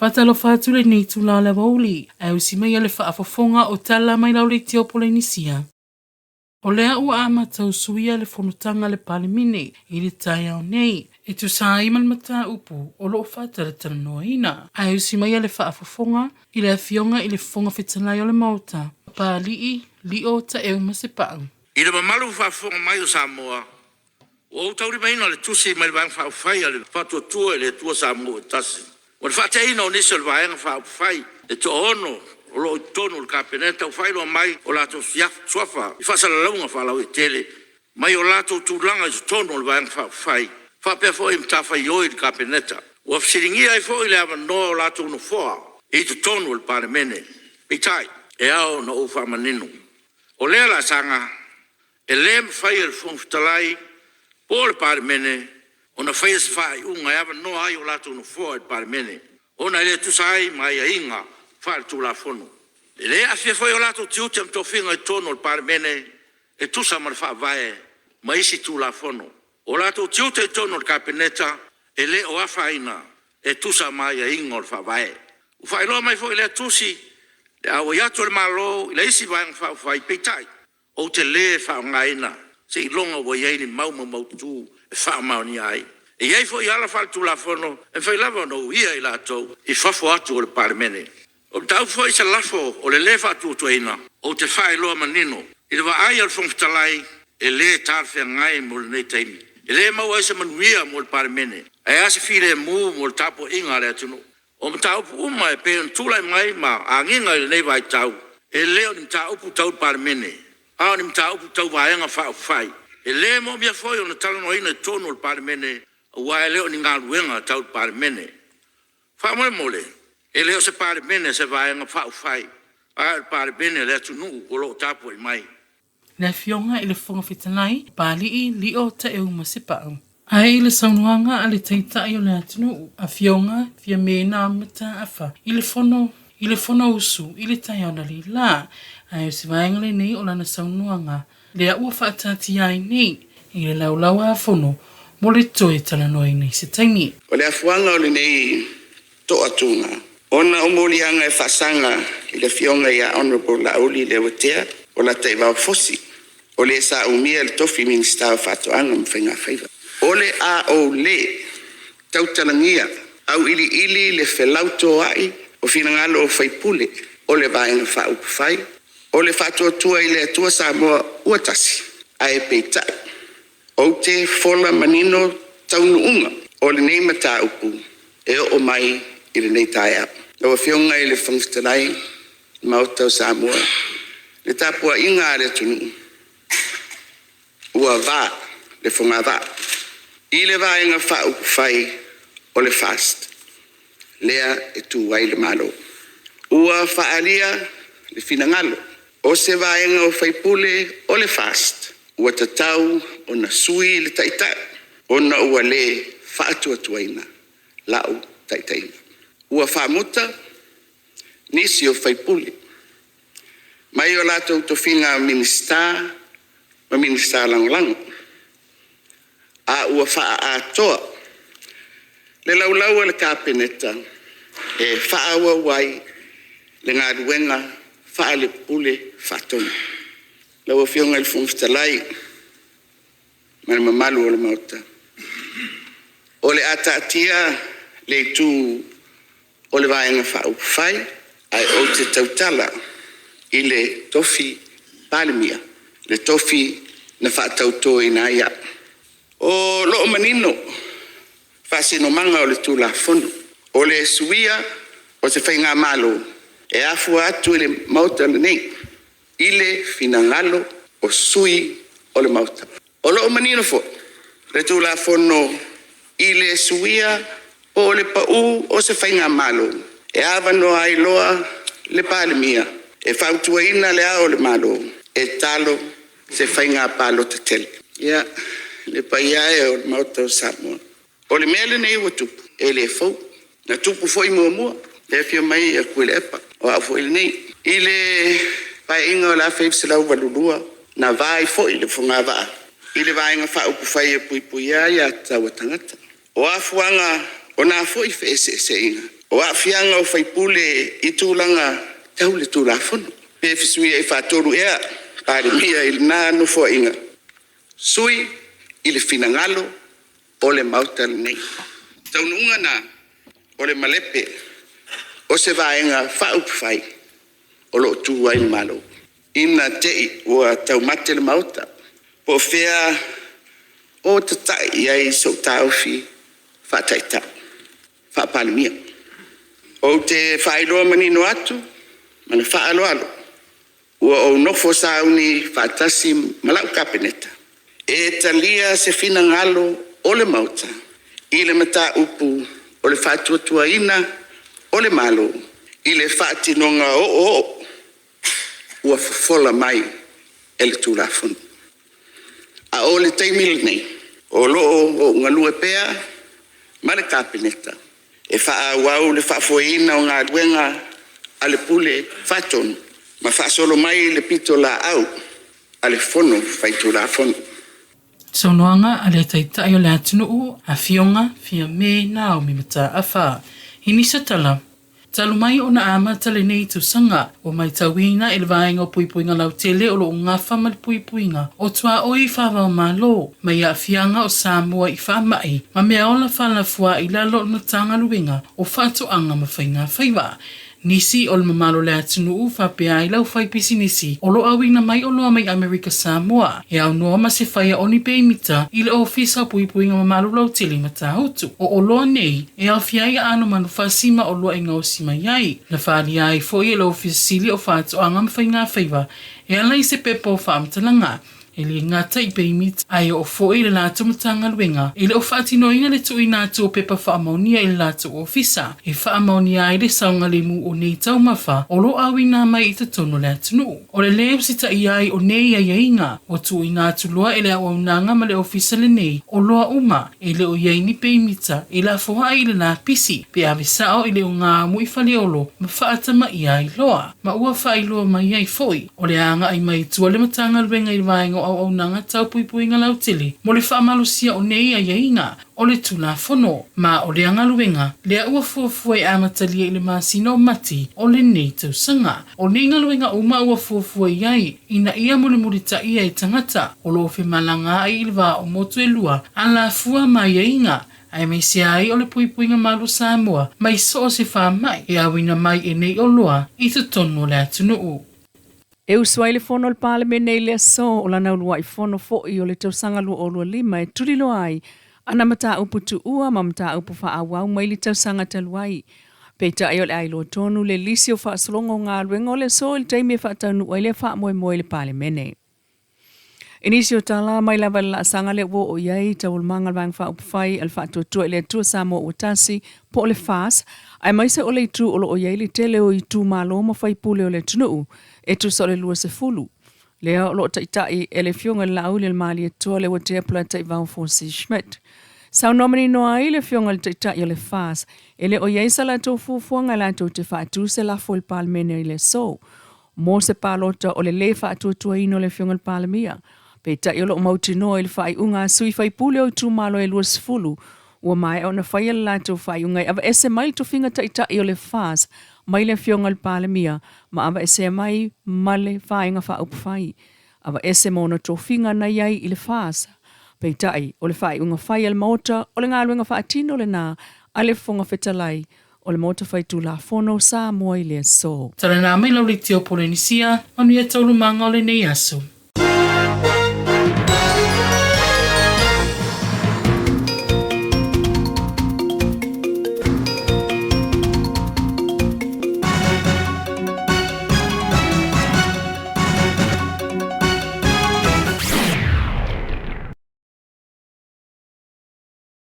Faatalofa atu lenei itula o le aoauli, ae usi maia le faafofoga o tala mai lau leitio Polenisia. O lea ua amata usuia le fonotaga a le Palemene i le taeao nei, e tusa ai ma le mataupu o lo o faatalatalanoaina. Ae usi maia le faafofoga i le Afioga i le Fofoga Fetalai o le Maota, Papalii Lio Taeu Masepau. I le mamalu faafofoga mai o Samoa, ua ou taulimaina le tusi mai le Vaega Faaupufai a le Faatuatua i le Atua Samoa ua Tasi, mo le faateaina o nisi o le Vaega Faaupufai e toaono o lo o i totonu o le Kapeneta ua faailoa mai o latou suafa i faasalalauga faalauaitele mai o latou tulaga i totonu o le Vaega Faaupufai faapea foi matafaioi i le Kapeneta. Ua fesiligia ai foi le avanoa o latou nofoa i totonu o le Palemene. Peitai, e ao ona ou faamanino, o lea laasaga e le mafai e le Fofoga Fetalai po o le Palemene ona faia se faaiuga e avanoa ai o latou nofoa i le Palemene, ona e le tusa ai ma aiaiga faale-Tulafono. E le aafia foi o latou tiute ma tofiga i totonu o le Palemene e tusa ma le Faavae ma isi Tulafono. O latou tiute i totonu o le Kapeneta e le o afaina e tusa ma aiaiga o le Faavae. Ua faailoa mai foi i lea tusi le auai atu o le Malo i le isi Vaega Faaupufai, peitai, ou te le faaaogaina seiloga ua i ai ni mau maumaututu e faamaonia ai. E i ai foi ala faale-Tulafono e mafai lava ona uia i latou i fafo atu o le Palemene. O le mataupu foi i se lafo o le lē Faatuatuaina, ou te faailoa manino, i le vaai a le Fofoga Fetalai, e le talafeagai mo lenei taimi. E le maua ai se manuia mo le Palemene, ae a se filemu mo le tapuaiga a le atunuu. O mataupu uma e pei ona tulai mai ma agiga i lenei vaitau, e le o ni mataupu tau le Palemene, a o ni mataupu tau Vaega Faaupufai. E le moomia foi ona talanoaina i totonu o le Palemene aua e le o ni galuega tau le Palemene. Faamolemole, e le o se Palemene a se Vaega Faaupufai, a o le Palemene a le atunuu o lo o tapuai mai. Le Afioga i le Fofoga Fetalai, Papalii Lio Taeu Masepau. Ae i le saunoaga a le Taitai o le atunuu, Afioga Fiame Naomi Mataafa i le Fono i le Fonousu i le taeao analeila, ae o se vaega lenei o lana saunoaga lea ua faataatia ai nei i le Laulau-a-Fono mo le toe talanoaina i se taimi. O le afuaga o lenei toatuga ona o moliaga e faasaga i le Afioga ia Honourable Laauli Leuatea Polataivao Fosi, o le sa umia le tofi Minisita o Faatoaga ma Faigafaiva. O le a ou le tautalagia auiliili le felautoa'i o finagalo o sui usufono o le Vaega Faaupufai o le Faatuatua i le Atua Samoa ua Tasi, ae peitai ou te fola manino taunuuga o lenei mataupu e oo mai i lenei taeao. Lau Afioga i le Fofoga Fetalai, Maota o Samoa, le tapuaiga a le atunuu ua va le fogavaa i le Vaega Faaupufai o le FAST lea e tu ai le Malo. Ua faaalia le finagalo o se vaega o faipule o le FAST ua tatau ona sui le Taitai ona ua le faatuatuaina lau taitaiga. Ua faamuta nisi o faipule mai o latou tofiga Minisita ma Minisita Lagolago, a ua faaatoa le laulau a le Kapeneta e faaauau ai le galuega faale-Pule Faatonu. Lau Afioga i le Fofoga Fetalai ma le mamalu o le Maota, o le a taatia le itu o le Vaega Faaupufai ae ou te tautala i le tofi Palemia, le tofi na faatautoina ai au. O lo o manino faasinomaga o le Tulafono, o le suia o se Faigamalo e afua atu i le Maota lenei i le finagalo o sui usufono o le Maota. O lo o manino foi le Tulafono i le suia po o le pau o se Faigamalo, e avanoa ai loa le Palemia e fautuaina Le Ao o le Malo e talo se faiga palota tele. Ia, le paia e o le Maota o Samoa, o le mea lenei ua tupu e le fou, na tupu foi muamua, lea e afio mai Tuilaepa, o au foi lenei. I le Paeaiga o le 1982 na va ai foi le fogavaa i le Vaega Faaupufai e Puipuia Aia Tatau a Tagata. O afuaga o na foi feeseeseaiga, O aafiaga o faipule i tulaga tau le Tulafono, pe fesuiai faatolu ea Palemia i lena Nofoaiga, sui i le finagalo o le Maota lenei. O taunuuga na o le malepe o se Vaega Faaupufai o lo o tu ai le Malo. Ina te i ua taumate le Maota, po o fea o tatai i ai sou taofi faataitai faa-Palemia. Ou te faailoa manino atu ma le faaaloalo, ua ou nofo sauni faatasi ma lau Kapeneta e talia se finagalo o le Maota i le mataupu o le faatuatuaina o le Malo i le faatinoga oooo ua fofola mai e le Tulafono. A o le taimi lenei, o lo o ou galue pea ma le Kapeneta e faaauau le faafoeina o galuega a le Pule Faatonu ma faasolo mai le pitolaau a le Fono Faitulafono. Saunoaga a le Taitai o le Atunuu, Afioga Fiame Naomi Mataafa. I nisi o tala, talu mai ona amata lenei tausaga, ua matauina e le Vaega o Puipuiga Lautele o lo o gafa ma le puipuiga o tuaoi faava-o-Malo mai aafiaga o Samoa i faamai ma meaola faalafuai i lalo o le Matagaluega o Faatoaga ma Faiga Faiva. Nisi o le mamalu o le atunuu faapea ai le aufaipisinisi o lo o auina mai oloa mai Amerika Samoa e aunoa ma se faia o ni peimita i le Ofisa o Puipuiga Mamalu Lautele i Matautu. O oloa nei e aofia ai aano manufasi ma oloa e gaosi mai ai. Na faaalia ai foi e le Ofisa Sili o Faatoaga ma Faigafaiva e ala i se pepa o faamatalaga E le gata i peimita, ae oo foi i le latou Matagaluega e le o faatinoina le tuuina atu o pepa faamaonia i le latou ofisa e faamaonia ai le saogalemu o nei taumafa o lo o auina mai i totonu o le atunuu. O le lē usitaia ai o nei aiaiga, ua tuuina atu loa e le auaunaga ma le ofisa lenei oloa uma e le o i ai ni peimita e lafoai i le lapisi pe ave sao i le ogāumu i Faleolo ma faatamaia ai loa. Ma ua faailoa mai ai foi, o le a agai mai i tua le Matagaluega i le Vaega o Auaunaga Tau Puipuiga Lautele mo le faamalosia o nei aiaiga o le Tulafono, ma o lea galuega lea ua fuafua e amatalia i le masina o Mati o lenei tausaga. O nei galuega uma ua fuafua i ai ina ia mulimulitaia e tagata o lo o femalagaai i le va o motu e lua alafua ma aiaiga aemaise ai o le puipuiga malu o Samoa mai so o se faamai e auina mai e nei oloa i totonu o le atunuu. E usu ai le fono a le Palemene i le aso o lana uluai fono foi o le tausaga 2025 e tuliloa ai ana mataupu tuua ma mataupu faaauau mai le tausaga talu ai. Peitai o le a iloa tonu le lisi o faasologa o galuega o le aso i le taimi e faataunuu ai lea faamoemoe i le Palemene. I nisi o tala mai lava i le laasaga lea ua oo i ai taualumaga a le Vaega Faaupufai a le Faatuatua i le Atua Samoa Ua Tasi, po o le FAS, aemaise o le itu o lo o i ai le tele o itumalo ma faipule o le atunuu, e tusa o le 20, lea o lo o taitai e le Afioga i le Laauli o le Malietoa Leuatea Polataivao Fosi Schmidt. Saunoa manino ai le Afioga i le Taitai o le FAS, e le o i ai sa latou fuafuaga latou te faatu se lafo i le Palemene i le aso. Mo se palota o le lē faatuatuaina o le Afioga i le Palemia. Peitai o lo o mautinoa i le faaiuga a sui faipule o itumalo e 20 ua maea ona faia le latou faaiuga e aveese mai le tofiga taitai o le FAS mai le Afioga i le Palemia ma aveesea mai ma le Vaega Faaupufai. Aveese ma ona tofiga na i ai i le FAS. Peitai, o le faaiuga fai a le Maota o le galuega faatino lena a le Fofoga Fetalai o le Maota Faitulafono o Samoa i le aso. Talanā mai lau leitio Polenisia, manuia taualumaga o lenei aso.